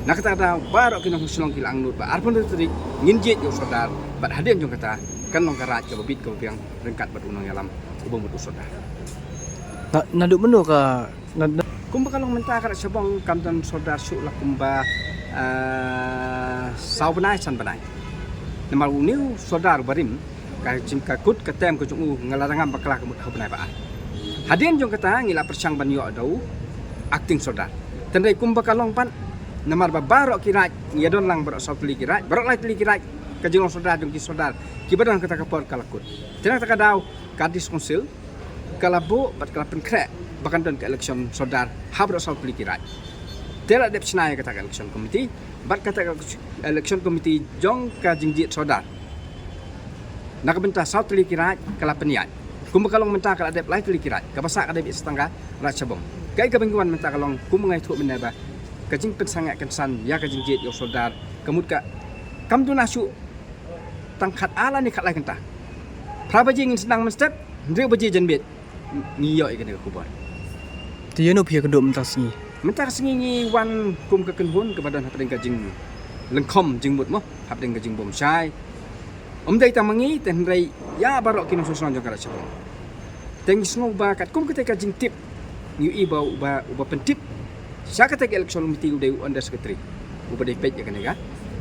Na kata ka daw baroh ki nongshong shnong ki la angnud ba arphew hynriew tarik ngin jied ïa u sordar bad hadien jong kata kan long ka raid kaba bit kaba biang ryngkat bad u nongïalam uba mut u sordar. Na, naduh mynno ka, na, na, Kumba ka long mynta ka Raid Shabong kam don sordar shuh la kumba, ah, saw bnai san bnai. Namar une u sordar barim ka jingkut ka term ka jong u nga la dang ngam bakla ka mut ha u bnai ba ar. Hadien jong kata ngi la pyrshang ban ïoh da u acting sordar. Te hynrei kumba ka long pat namar ba baroh ki raid ngi ïa don lang baroh saw tylli ki raid, baroh lai tylli ki raid ka jinglong sordar jong ki sordar kiba don kata ka por ka la kut. Te na kata ka daw ka District Council ka la buh bad ka la pynkhreh ba kan don ka election sordar ha baroh saw tylli ki raid. Te la dep shna ïa kata ka election committee bad kata ka election committee jong ka jingjied sordar na ka bynta saw tylli ki raid ka la pynïaid. Kumba ka long mynta ka la dep lai tylli ki raid, kaba sah ka dei beit tang ka Raid Shabong. Kaei kaba ngi wan mynta ka long kumba nga ïathuh mynne ba ka jingpynsangeh kynsan ïa ka jingjied ïa u sordar ka mut ka kam duna shuh tang khat ar lane khat lai kynta. Phra baje ngin sdang mynstep, hynriew baje janmiet ngi ïoh ïa kane ka khubor. Te ïano phi ïakynduh mynta ka sngi? Mynta ka sngi ngi wan kum ka kynhun kaba don hapdeng ka jinglyngkhom jingmut mo, hapdeng ka jingbymshai. Ym dei tang ma ngi te hynrei ïa baroh ki nongshong shnong jong ka Raid Shabong. Te ngi sngew ba katkum kata ka jingtip ngi ïohi ba uba, uba pyntip sha kata ka election committee u dei u under secretary uba dei peit ïa kane ka,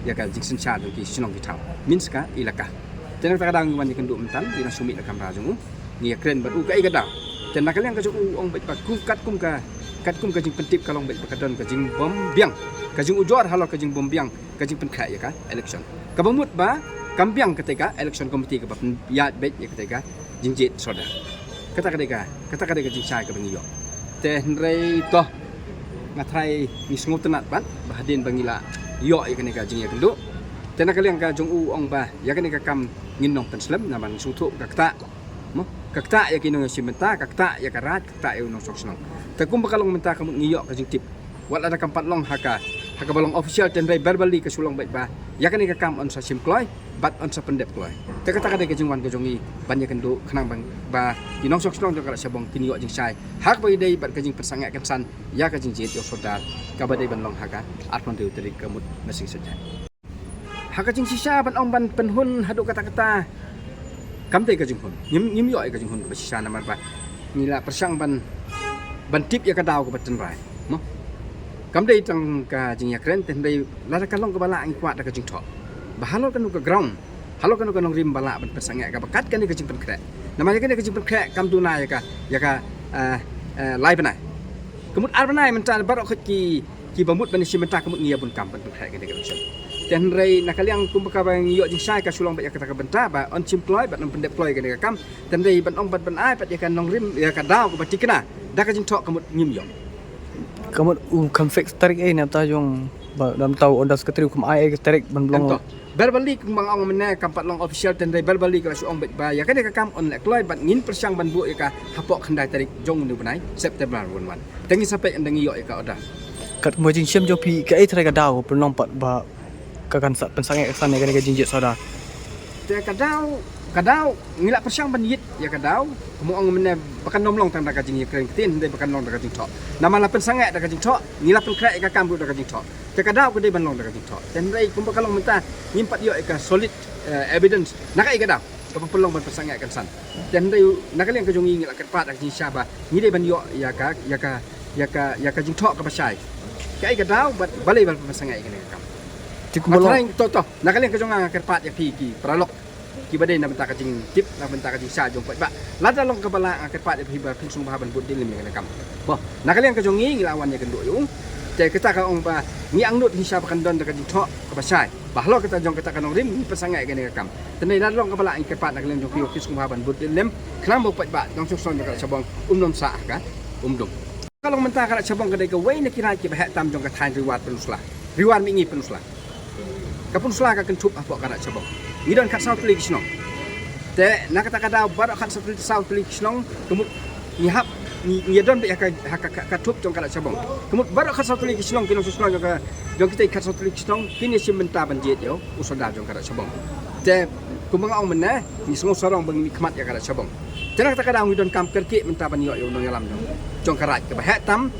ïa ka jingsynshar jong ki shnong ki thaw, means ka elaka. Te na kata ka daw ngi wan ïakynduh mynta, ngi dang shu mih na kamra jong u, ngi ïakren bad u kaei ka daw. Te na ka liang ka jong u u ong beit ba kum, katkum ka, katkum ka jingpyntip ka long beit ba ka don ka jingbymbiang, ka jingujor halor ka jingbymbiang ka jingpynkhreh ïa ka election. Kaba mut ba kam biang kata ka election committee kaba pynïaid beit ïa kata ka jingjied sordar. Kata ka dei ka, kata ka dei ka jingshai kaba ngi ïoh. Te hynrei to nga tharai ngi sngewtynnat bad ba hadien ba ngi la ïoh ïa kane ka jingïakynduh, te na ka liang ka jong u u ong ba ïa kane ka kam ngin nang pynslem namar ngi sngewthuh ka ktah, mo, ka ktah ïa ki nongïashim bynta, ka ktah ïa ka raid, ka ktah ïa u nongshong shnong. Te kumba ka long mynta ka mut ngi ïoh ka jingtip, wat lada kam pat long ha ka Ha kaba long official, tynrai verbally ka shu long beit ba ïa kane ka kam yn sa shim kloi bad yn sa pyndep kloi. Te kata ka dei ka jingwan ka jong ngi ban ïakynduh khnang ba, ba ki nongshong shnong jong ka Rat Shabong kin ïoh jingshai ha kaba ïadei bad ka jingpynsangeh kynsan ïa ka jingjied ïa u sordar kaba dei ban long ha ka arphew hynriew tarik ka mut Naiwieng Saitjaiñ. Ha ka jingshisha ban ong ban pynhun haduh katta katta, kam dei ka jinghun. Ngim, ngim ïoh ïa ka jinghun kaba shisha namar ba ngi la pyrshang ban, ban tip ïa ka daw kaba tynrai, mo. Kam dei tang ka jingïakren, te hynrei lada ka long kaba lah ngi kwah da ka jingthoh ba halor kano ka ground, halor kano ka nongrim ba lah ban pynsangeh kaba kat kane ka jingpynkhreh. Namar ïa kane ka jingpynkhreh kam duna ïa ka, ïa ka, eh, eh, lai bnai. Ka mut ar bnai mynta baroh khoit ki, kiba mut ban ïashim bynta ka mut ngi ïa bun kam ban pynkhreh kane ka election. Te hynrei na ka liang kumba kaba ngi ïoh jingshai ka shu long beit ïa kata ka bynta ba yn shim kloi bad yn pyndep kloi kane ka kam. Te hynrei ban ong bad ban ai pat ïa ka nongrim, ïa ka daw kaba tikna da ka jingthoh ka mut ngim ïoh. Ka mut u kham fix tarik ei, na ta jong ba dam tau order secretary u kham ai ei ka tarik ban long. Verbally kumba nga ong mynne kam pat long official, te hynrei verbally ka la shu ong beit ba ïa kane ka kam yn leh kloi bad ngin pyrshang ban buh ïa ka hapoh khyndai tarik jong une u bnai September wan wan. Te ngin sa peit ynda ngi ïoh ïa ka order. Kat mo jingshem jong phi kaei trai ka daw pynlong pat ba ka kan sa pynsangeh kynsan ïa kane ka jingjied sordar. Te ka daw, ka daw ngi la pyrshang ban ïit ïa ka daw. Kumba ong mynne ba kan ym long tang da ka jingïakren ktien, hynrei ba kan long da ka jingthoh. Namar la pynsangeh da ka jingthoh, ngi la pynkhreh ïa ka kam ruh da ka jingthoh. Te ka daw ka dei ban long da ka jingthoh. Te hynrei kumba ka long mynta ngim pat ïoh ïa ka solid, eh, evidence na kaei ka daw kaba pynlong ban pynsangeh kynsan. Te hynrei na ka liang ka jong ngi ngi la kyrpad da ka jingshisha ba ngi dei ban ïoh ïa ka, ïa ka, ïa ka, ïa ka jingthoh kaba shai. Kaei ka daw bad balei ba la pynsangeh ïa kane ka kam. Te kumba long, to, to, na ka liang ka jong nga nga kyrpad ïa phi ki paralok kiba dei na bynta ka jingtip, na bynta ka jingshisha jong paidbah. Lada long kaba lah nga kyrpad ïa phi ba phin sngewbha ban bud dilim ïa kane ka kam. Mo, na ka liang ka jong ngi ngi la wan ïakynduh ïa u. Te kata ka ong ba ngi angnud shisha ba kan don da ka jingthoh kaba shai ba halor kata jong kata ka nongrim ngi pynsangeh ïa kane ka kam. Te hynrei lada long kaba lah ngi kyrpad na ka liang jong phi ba phin sngewbha ban bud dilim khnang ba u paidbah nongshong shnong jong ka Rat Shabong um nym sah ha ka umdum. Ka long mynta ka Rat Shabong ka dei kawei na ki raid kiba heh tam jong ka thaiñ Ri War Peninsula, Ri War Mihngi Peninsula. Ka Peninsula ka kynthup hapoh ka Rat Shabong. Ngi don khatsaw tylli ki shnong. Te na kata ka daw baroh khatsaw tylli, saw tylli ki shnong ka mut ngi hap, ngi, ngi don beit ha ka, ha ka, ka, ka thup jong ka Rat Shabong. Ka mut baroh khatsaw tylli ki shnong ki nongshong shnong jong ka, jong kita ki khatsaw tylli ki shnong kin ïashim bynta ban jied ïa u sordar jong ka Rat Shabong. Te kumba nga ong mynne ngi sngew sarong ba ngi mihkhmat ïa ka Rat Shabong. Te na kata ka daw ngi donkam kyrkieh mynta ban ïoh ïa u nongïalam jong, jong ka raid kaba heh tam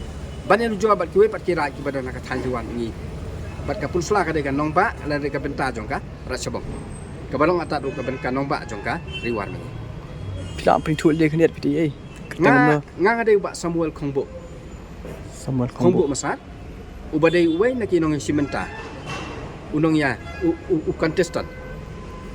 ban ïanujor bad kiwei pat ki raid kiba don ha ka thaiñ Ri War Mihngi. Bad ka Peninsula ka dei ka nongbah lane ka bynta jong ka Rat Shabong. Kaba long atat ruh ka bynta ka nongbah jong ka Ri War Mihngi. Phi lah pynthut leh khyndiat phi dei ei. Nga, nga, nga dei u Bah Samuel Khongbuh. Samuel Khongbuh. Khongbuh Massad. Uba dei uwei na ki nongïashim bynta. U nongïa, u, u, u contestant.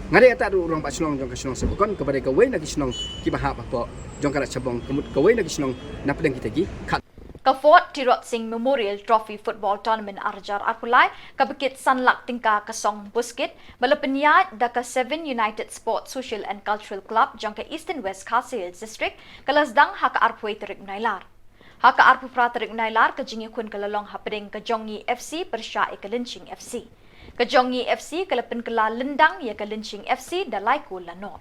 Nga dei atat ruh u rangbah shnong jong ka shnong Sepakon, kaba dei kawei na ki shnong kiba hap hapoh jong ka Rat Shabong, ka mut kawei na ki shnong na pdeng kita ki khat. Ka Fort Tirot Sing Memorial Trophy Football Tournament ar hajar arphew lai, kaba kit san lak tyngka ka song buskit, ba la pynïaid da ka Seven United Sports Social and Cultural Club jong ka Eastern West Khasi Hills District, ka la sdang ha ka arphew wei tarik u Nailar. Ha ka arphew phra tarik u Nailar ka jingïakhun ka la long hapdeng ka Jong Ngi F C pyrshah ïa ka Lynshing F C. Ka Jong Ngi F C ka la pynkylla lyndang ïa ka Lynshing F C da lai kol la nod.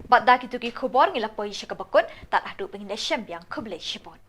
Bad da kito ki khubor ngi la poi sha kaba kut, tad haduh ba ngin ïa shem biang, khublei shibun.